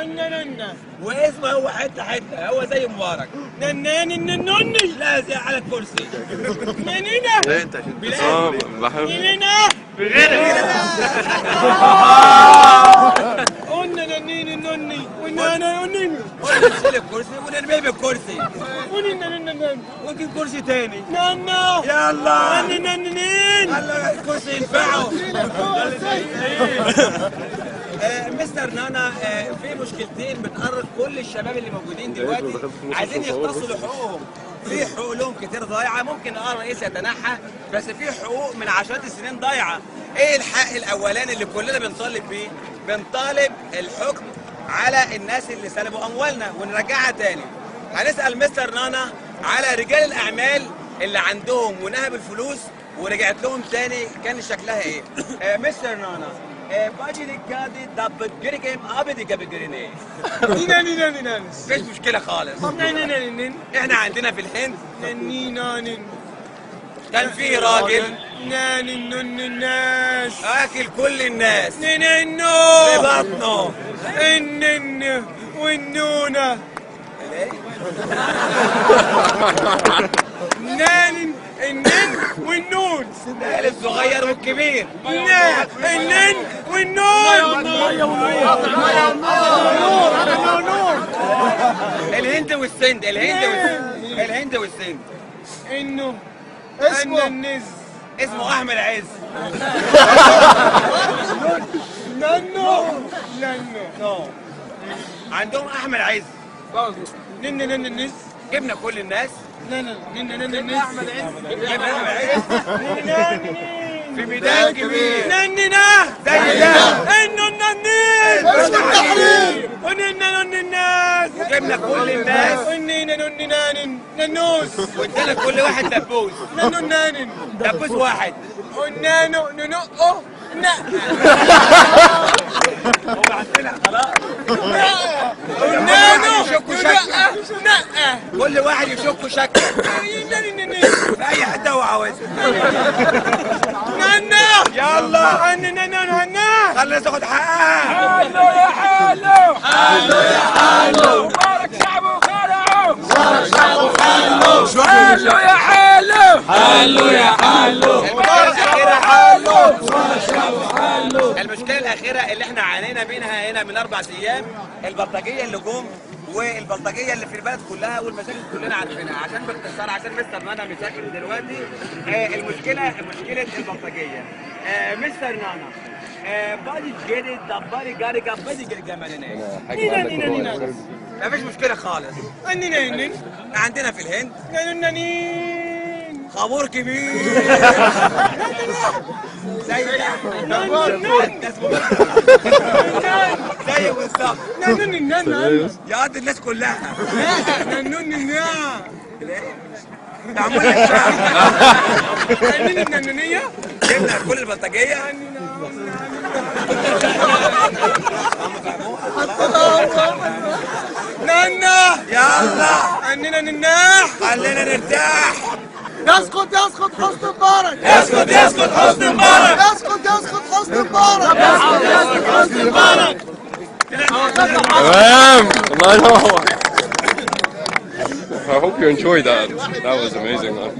ننا ننا. واسمه هو حتة حته، هو زي مبارك. نناني ننوني. لازق على الكرسي. ننينا. لا انت عشان بلال. بحب. ننينا. قلنا ننيني نني ونانا نني. قلنا نشيل الكرسي ونرميه بالكرسي. وننا ننا ننا. ونجيب كرسي تاني. نانا. يلا. نني ننين. يلا الكرسي ينفعه. مستر نانا، في مشكلتين بتقرب كل الشباب اللي موجودين دلوقتي، عايزين يختصوا لحقوقهم. في حقوق لهم كتير ضايعه، ممكن الرئيس يتنحى، بس في حقوق من عشرات السنين ضايعه. ايه الحق الاولاني اللي كلنا بنطالب بيه؟ بنطالب الحكم على الناس اللي سلبوا اموالنا ونرجعها تاني. هنسال مستر نانا على رجال الاعمال اللي عندهم ونهب الفلوس ورجعت لهم تاني، كان شكلها ايه؟ مستر نانا، باجي كادي دب جريكم ابدي جابجريني. نينا نينا نينا. مفيش مشكلة خالص. نانا ننين. احنا عندنا في الهند نني نانين. كان في راجل ناني نن الناس. اكل كل الناس نننو. في بطنه. النن والنونة. نانن النن والنون. ده الصغير والكبير. نا النن والنون. الهند والسند، الهند والسند، الهند والسند. انه اسمه. النز. اسمه احمد عز. نانو نانو. عندهم احمد عز. نن نن النز. جبنا كل الناس. نن نن نن النز. احمد عز. جبنا احمد عز في ميدان كبير. نننا زي ده. انه الننين. اسمه التحرير. ونن نن الناس. وجبنا كل الناس. ونينا نن نانن ننوس. وادينا كل واحد دبوس. ننو نانن. دبوس واحد. ونانو ننقو نا. وبعتنا خلاص. ونانو يشكوا شكه. نقة. كل واحد يشك شكه في اي حته هو عاوزها. نانا. يلا. نانا نانا. خلي الناس تاخد حقها. حلو يا حلو، حلو يا حلو، مبارك شعبه وخلعه، مبارك شعبه وخلعه، حلو يا حلو، حلو يا حلو، المشكلة الأخيرة المشكلة الأخيرة اللي احنا عانينا منها هنا من 4 أيام، البلطجية اللي جم والبلطجية اللي في البلد كلها والمشاكل كلنا عارفينها. عشان باختصار، عشان مستر نانا مسافر دلوقتي، المشكلة مشكلة البلطجية. مستر نانا، بادي جري دباري جاري جبادي جري جماليني. نينا نينا نينا. مفيش مشكلة خالص. نينا نينا. عندنا في الهند نانو نانين. خابور كبير زي ده. زي بالظبط. نانو نانا. يقضي الناس كلها. نانو نانا. معمول للشعب. نانو نانونية. جبنا كل البلطجية. نانا. يلا. عننا نناح. خلينا نرتاح. يسقط يسقط حسني مبارك. يسقط يسقط حسني مبارك. يسقط يسقط حسني مبارك. يسقط يسقط حسني مبارك. تمام، الله ينور. I hope you enjoyed that. That was amazing, man.